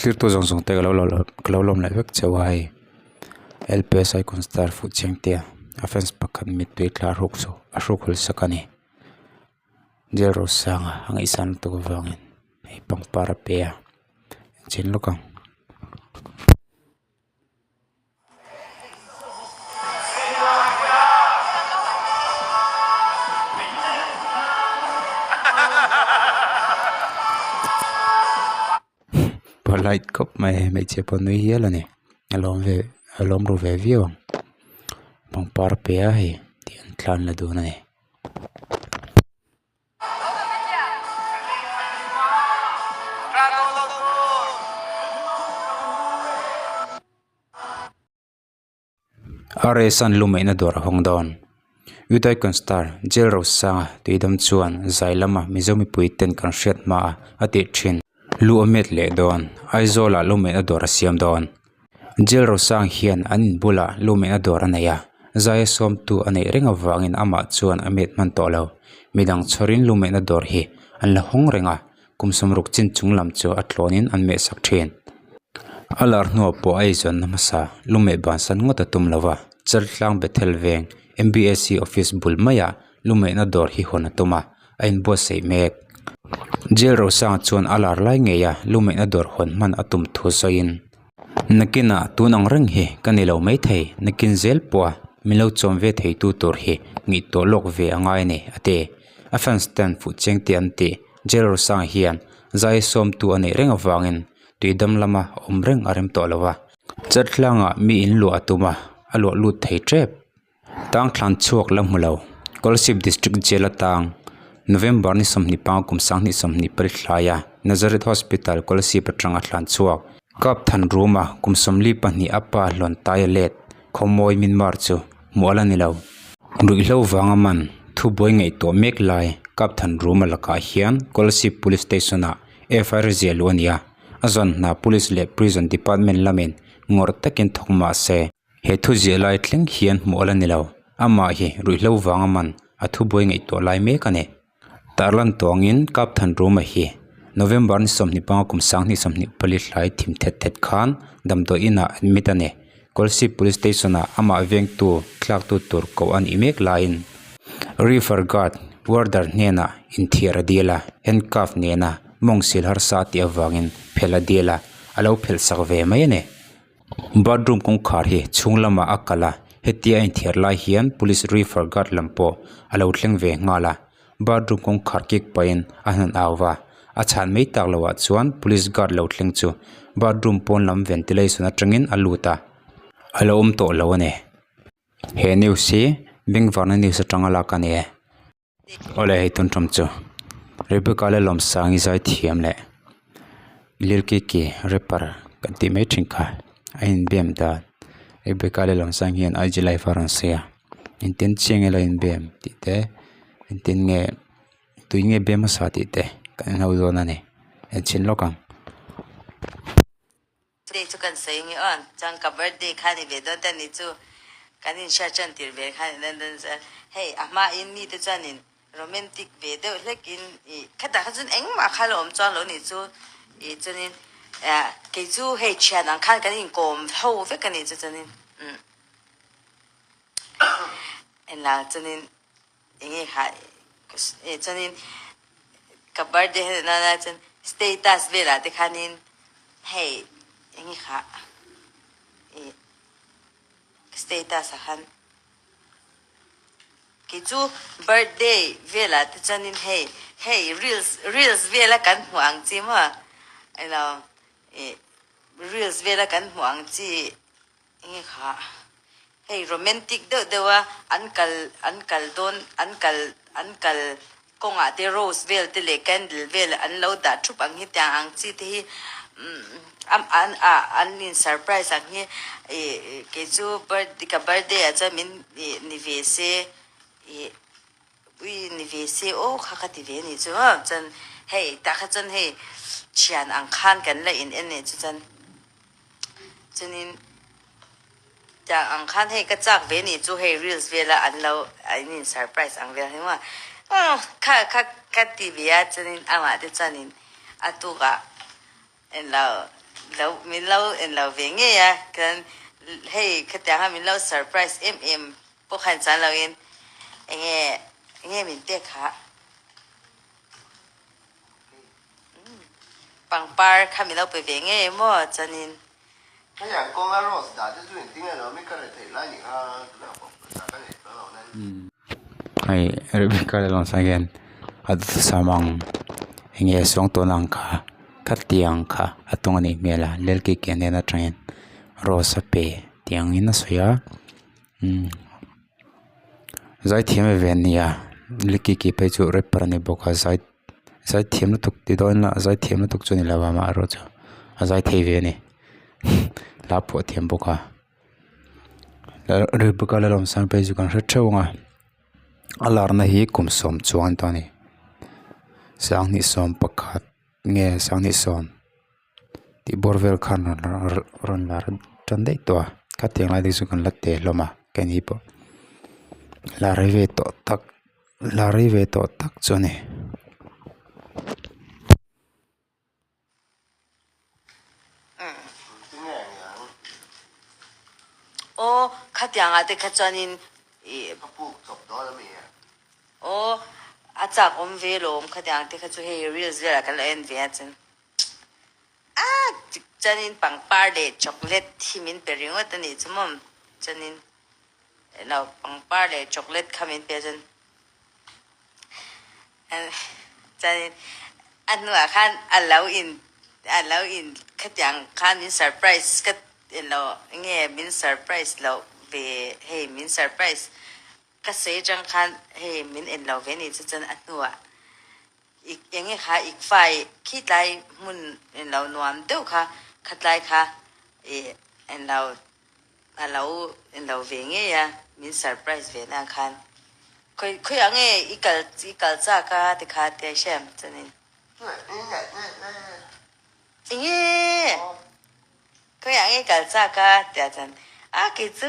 Thlirtu zawng zawng te ka lo ka lo lawm leh vek cheu a hei lps icon star fuhchiangtea a fans pakhat mittui tla hruk chu a hruk hul sak a ni jail rosanga a ngaihsan lutuk avangin hei pangpar a pe a enchhin lawk ang. Polite khawp mai hmeichhe pawh nui hial a ni a lawm ve a lawm ru ve viau ang pangpar a pe a hei tih an thla an la dun a ni. RS-a'n lumeihna dawr a hawng dawn. Youth Icon Star Jail Rosanga tuidam chuan zai lama Mizo mipui ten kan hriat hma a a tih thin. Lu a met leh dawn. Aizawlah lumeihna dawr a siam dawn. Jail Rosang hian an in bulah lumeihna dawr a nei a, zai a sawmtu a neih reng avangin amah chuan a met hman tawh lo. Midang chhawrin lumeihna dawr hi an la hawng reng a, kum sawmruk chin chung lam chu a tlawnin an mehsak thin. A lar hnuah pawh a eizawnna hmasa lumeh bansan ngawt a tum lo va, Chaltlang Bethel veng MBSC office bul maiah lumehna dawr hi hawn a tum a, a inbuatsaih mek. Jail Rosanga chuan a lar lai ngei a lumehna dawr hawn hman a tum thu sawiin, Nakinah tun ang reng hi ka ni lo maithei, nakin zel pawha min lo chawm ve theitu tur hi ngih tawh lawk ve a ngai a ni, a ti. A fans ten fuhchiang tih an tih. Jail Rosanga hian zai sawmtu a neih reng avangin tuidam lama awm reng a rem tawh lo va. Chaltlangah mi in luah a tum a, a luah lut thei tep. Tang thlan chhuak la hmu lo. Kolasib District Jail atang November ni 25 kum 2024 hlaia Nazareth Hospital Kolasib atanga thlan chhuak. Kap than ruma kum 42 a pa hlawn tai a let Khawmawi Myanmar chu hmuh a la ni lo. Ruihhlo vanga man thubuai ngaihtuah mek lai Kap than ruma lakah hian Kolasib Police Station-ah FIR ziah luh a ni a, a zawn hna Police leh Prison Department lamin ngawrh takin thawk mah se. He thu ziah lai thleng hian hmuh a la ni lo. Amah hi ruihhlo vanga man a thubuai ngaihtuah lai mek a ni. Tarlan tawngin Kap Than Ruma hi November ni 25 kum 2024 hlai thim thet thet khan damdawi inah admit a ni. Kolsib Police Station ah amah vengtu thlaktu tur koh a nih mek laiin River Guard warder hnenah inthiar a dil a, handcuff nena mawng sil harsa a tih avangin phelh a dil a, a lo phelh sak ve mai a ni. Bathroom kawngkhar hi chhung lamah a kalh a, hetia a inthiar lai hian police river guard lam pawh a lo thleng ve nghal a, bathroom kawngkhar kik pahin a hnan au va, a chhan mai tak loh ah chuan police guard lo thleng chu bathroom pawn lam ventilation atangin a lut a, a lo awm tawh lo a ni. He news hi Bengvarna news atanga lak a ni e. Awle hei tun tum chu Rebecca leh Lawmsangi zai thiam leh Lil Kiki rapper kan tih mai thin kha a inbiam dan Rebecca leh Lawmsangi hian IG live a rawn sawi a engtin chiah nge lo inbiam tih te engtin nge tui nge biam hmasa tih te kan en ho dawn a ni enchhin lawk ang. Birthday chu kan sawi nge aw, chuan ka birthday kha ni ve dawn ta ni chu kan inhriat chuan tir ve kha ni dawn dawn chuan hei a hma in mite chuan in romantic ve deuh hlek in ih khetah kha chuan engmah kha la awm chuang lo ni chu ih chuan in kei chu hei thian ang khan kan inkawm ho vek a ni chu chuan in umm enla chuan in enge kha ih chuan in ka birthday heti nana chuan status velah te khanin hei enge kha ih status ah khan kei chu birthday velah te chuanin hei hei reels reels vela kan hmuh ang chi maw ilo ih reels vela kan hmuh ang chi Enge kha hei romantic deuh deuh a an kal an kal dawn an kal an kal kawngah te rose vel te leh candle vel an lo dah thup ang hi tiang ang chi te hi umm an ah an in surprise ang hi ih kei chu birthday ka birthday ah chuan min ih ni ve se ih ui ni ve se aw kha ka ti ve a nih chu chuan hei tah kha chuan hei thian ang khan kan la in en leh chu chuan. Chuanin tiang ang khan hei ka chak ve nih chu hei reels vela an lo an in surprise ang vel hi maw kha kha ka ti ve a chuanin amah te chuanin a tukah englo lo min lo en lo ve ngei a chuan hei khatiang a min lo surprise em em pawh khan chuan lo in enge enge min pek kha pangpar kha min lo pe ve ngei maw chuanin. Hei an kawnga rose dah te chu engtin nge lo mi ka rethei lai ni kha tunah pawh pawisa ka nei chuang lo nen. Hei Rebecca leh Lawmsanga hian a duhthusam ang enge a suang tawhna ang kha khatiang kha a tawng a nih hmel a lelkiki a hnen atangin rose a pe tih angin a sawi a umm zaithiam ve ve an ni a lelkiki phei chu rapper a ni bawk a zai zaithiam lutuk ti dawn ila zaithiam lutuk chu a ni lo a amaherawhchu a zai thei ve a ni hla pawh a thiam bawk a. Rebecca Lalawmsang phei chu kan hre theuh ang a a larna hi kum sawm chuang a ni tawh a ni sanghnih sawm pakhat nge sanghnih sawm tih bawr vel khan rawn lar tan daih tawh a khatiang lai te chu kan la te hlawm a keini pawh la rei ve tawh tak la rei ve tawh tak chu a ni. Aw khatiang ah te kha chuanin ih aw a chak awm ve lawm khatiang te kha chu hei reels velah kan lo en ve a chuan a chuanin pangpar leh chocolate hi min pe ringawt a nih chu maw chuanin eng pangpar leh chocolate kha min pe a chuan. Chuanin a hnuah khan a lo in a lo in khatiang khan min surprise ka elo nge min surprise loh ve hei min surprise ka sawi atang khan hei min en lo ve ni chu chuan a hnuah ik enge kha ik fai khitlai hmun eng lo nuam deuh kha khatlai kha ih eng lo. A lo en lo ve ngei a, min surprise ve na khan khawi khawiah nge i kal i kal chak a ti kha tia hre ang chuanin enge khawiah nge i kal chak a tia chuan a kei chu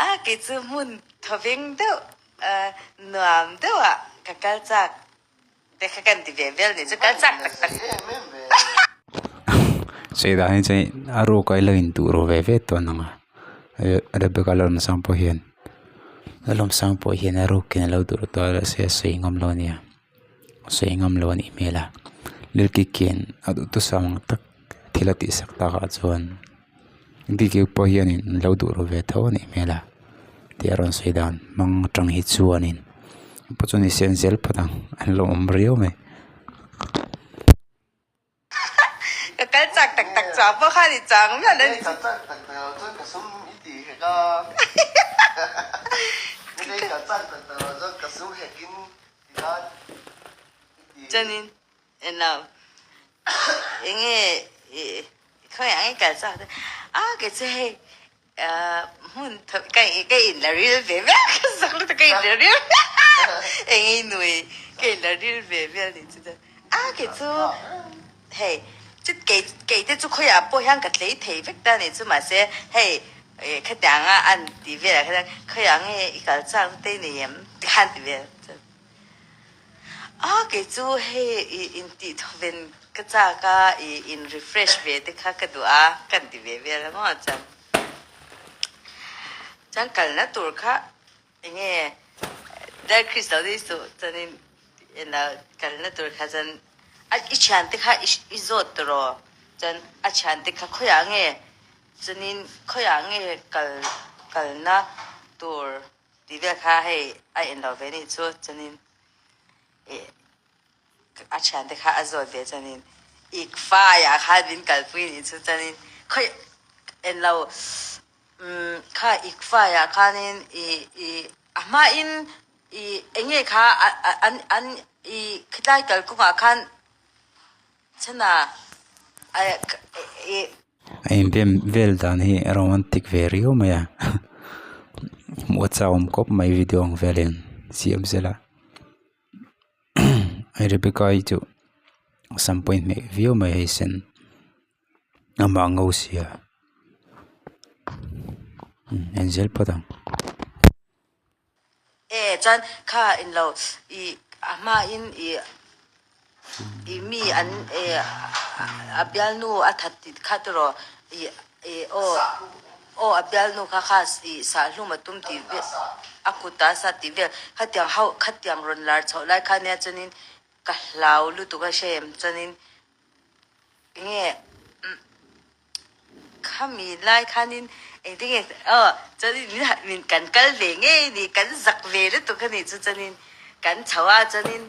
a kei chu hmun thawveng deuh nuam deuh ah ka kal chak Te kha kan ti ve vel ni chu kal chak tak tak. Sawi dan hi chuan a ruk a ilo in duh ru ve ve tawn ang a Rebecca Lalawmsang pawh hian Lalawmsang pawh hian a ruk in alo duh ru tawh a mahse a sawi ngam lo a nia a sawi ngam lo a nih hmel a Lilkiki in a duh thusam ang tak thil a tih sak tak ah chuan Diki pawh hianin an lo duh ru ve tho a nih hmel a tih a rawn sawi dan hmang atang hi chuanin pawh chuan i sen zel phawt ang an lo awm riau mai. Ka kal chak tak tak chuang pawh khan i chang miah lo a ni. Ka kal chak tak tak lo chuan ka sum i ti hek a. Ka kal chak tak tak lo chuan ka sum hek in ti khan i ti. Chuanin Eng enge ih khawiah nge kal chak te a kei chu hei ah hmun tho ka ka in la ril ve vel ka zak lutuk ka in la ril eng nge nui ka in la ril ve vel nih chu chuan a kei chu hei chu kei kei te chu khawiah pawh hian ka tlei thei vek ta nih chu mahse hei ih khatiang a an tih velah khan khawiah nge i kal chak te i nei em tikhan ti vel chuan. A kei chu hei ih intih thawven ka chak a, ih in refresh ve te kha ka duh a, kan ti ve vel a maw chuan. Chuan kalna tur kha enge Dal Chris lo ni suh chuanin eng kalna tur kha chuan a i thiante kha i zawt tawh chuan a thiante kha khawiah nge chuanin khawiah nge kal kalna tur Tih vel kha hei a en lo ve nih chu chuanin ih a thiante kha a zawt ve chuanin ik faiah khan min kalpui nih chu chuanin khawi en lo umm kha ik faiah khanin ih ih a hmain ih eng nge kha an an ih khilai kalkawngah khan chhana ih. A inbem vel dan hi a romantic ve riau mai a hmuh a chauhawm khawp mai video ang velin siam sela hei Rebecca hi chu sam pawh a inhmeh viau mai hei sen amah a ngo sia en zel phawt ang. E chuan kha inlo ih a hmain ih. I mi an a bialnu a that tit kha tiraw i i aw aw a bialnu kha kha i sahlum a tum tih vel a kut a sa tih vel khatiang ho khatiang rawn lar chhoh lai kha nia chuanin ka hlau lutuk a hre em chuanin enge Khami lai khanin engtin nge aw chuanin min han min kan kal ve ngei ni kan zak ve lutuk a nih chu chuanin kan chho a chuanin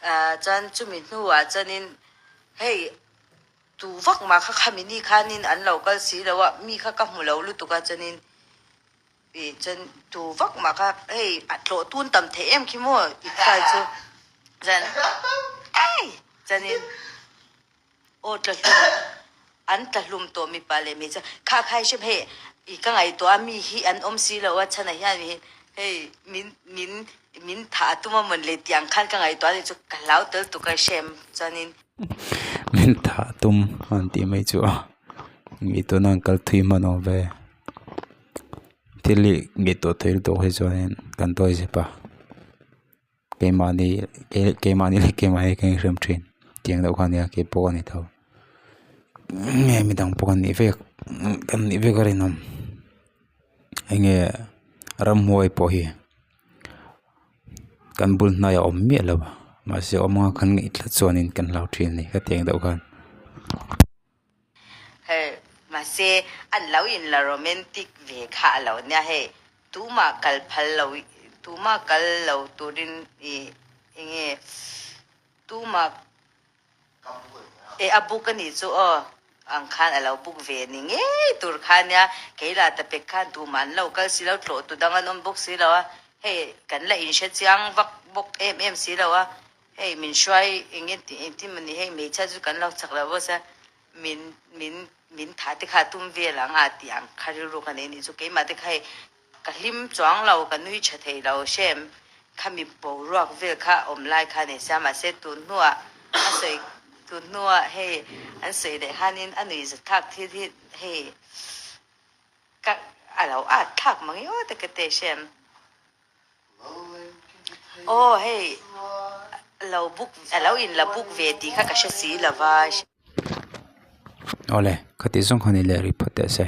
ah chuan chumi hnuah chuanin hei tu vak mah kha khami ni khanin an lo kal si lo a mi kha ka hmu lo lutuk a chuanin ih chuan tu vak mah kha hei a tlawh tun tam theih em khi maw i khai chu chuan ei chuanin. Aw tla hlum an tla hlum tawh mipa leh hmeichhia kha khai hrep hei i ka ngaihtuah a mi hi an awm si lo a chhan ah hian hei min min min thah a tum a mawn le tih ang khan ka ngaihtuah a ni chu ka hlau tel tuk a hrem chuanin. Min thah tum an tih mai chu a ngaihtuah nan kal thui hman awm ve thil hi ngaihtuah thei lutuk hi chuanin kan tawi zep a. Keimahni keimahni leh keimahni ka inhrem thin tiang deuh kha a nia keipawh a ni tho nge midang pawh kan nih vek kan nih vek a rinawm enge ramhuai pawh hi kan bul hnaiah a awm miah lo a mahse awm anga kan ngaih tlat chuanin kan hlau thin a ni hetiang deuh khan. Hei mahse an lo in la romantic ve kha a lo nia hei tumah kal phal lo tumah kal lo turin ih enge tumah eh a book a nih chu aw ang khan a lo book ve ni ngei tur kha nia kei lah ta pek khan tumah an lo kal si lo tlawh tu dang an awm bawk si lo a hei kan la inhre chiang vak bawk em em si lo a. Hei min hruai eng nge tih engtin maw ni hei hmeichhia chu kan lo chak lo bawk a min min min thah te kha a tum vel ang a tih ang kha rilru ka nei nih chu keimah te kha hei ka hlim chuang lo ka nui tha thei lo hrem khami boruak vel kha awm lai kha nei sia mahse tun hnuah a sawi tun hnuah hei an sawi leh khanin a nui zathlak thil hi hei ka a lo at thlak mang i aw te ka te hrem. Aw hei lo book a lo in la book ve tih kha ka hre si lo va. Awle khati zawng khan i leh rih phawt teh se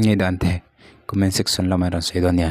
nge dan te comment section lamah i rawn sawi dawn nia.